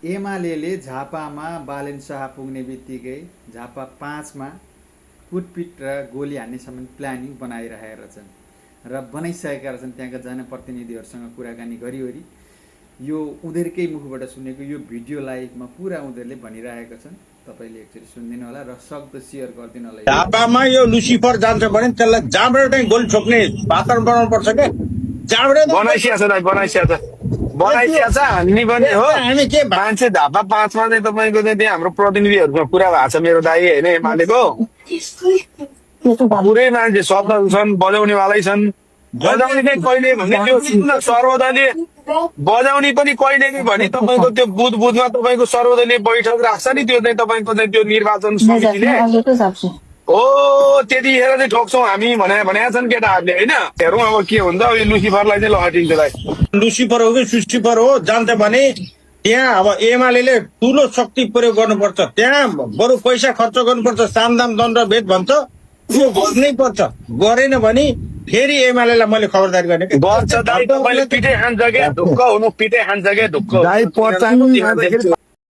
एमाले झापामा बालेन शाह पुग्ने बित्तिकै झापा 5मा कुटपिट र गोली हान्नेसम्म प्लानिङ बनाइरहेका छन् र बनाइसकेका रहेछन्। त्यहाँका जनप्रतिनिधिहरूसँग कुराकानी गरिवरी यो उनीहरूकै मुखबाट सुनेको यो भिडियो लाइभमा पुरा उनीहरूले भनिरहेका छन्। तपाईँले एकचोटि सुनिदिनु होला र सक्दो सेयर गरिदिनु होला। झापामा यो लुसिफर जान्छ भने त्यसलाई जहाँबाट चाहिँ गोली ठोक्ने वातावरण बनाउनु पर्छ क्या। जहाँबाट बनाइसिया छ दाइ, बनाइसिया छ हान्ने पनि हो। हामी के मान्छे झापा 5मा चाहिँ तपाईँको चाहिँ त्यहाँ हाम्रो प्रतिनिधिहरूसँग कुरा भएको छ मेरो दाइ होइन एमालेको पुरै मान्छे शब्दहरू छन्, बजाउनेवालै छन्। बजाउने चाहिँ कहिले भने त्यो सर्वदलीय बजाउने पनि कहिले नि भने तपाईँको त्यो बुथमा तपाईँको सर्वदलीय बैठक राख्छ नि, त्यो चाहिँ तपाईँको चाहिँ त्यो निर्वाचन समितिले हो त्यतिखेर चाहिँ ठोक्छौँ हामी भनेका छन् केटाहरूले होइन। हेरौँ अब के हुन्छ। अब यो लुसिफरलाई चाहिँ लहटिन्छ दाइ। लुसिफर हो कि सुसिफर हो जान्छ भने त्यहाँ अब एमाले ठुलो शक्ति प्रयोग गर्नुपर्छ। त्यहाँ बरु पैसा खर्च गर्नुपर्छ। सामदाम दण्ड भेद भन्छ त्यो गर्नै पर्छ। गरेन भने फेरि एमालेलाई मैले खबरदारी गर्ने गर्छ दाइ, तपाईँले पिठै खान्छ क्या ढुक्क हुनु, पिठै खान्छ क्या ढुक्क। दाइ पर्चा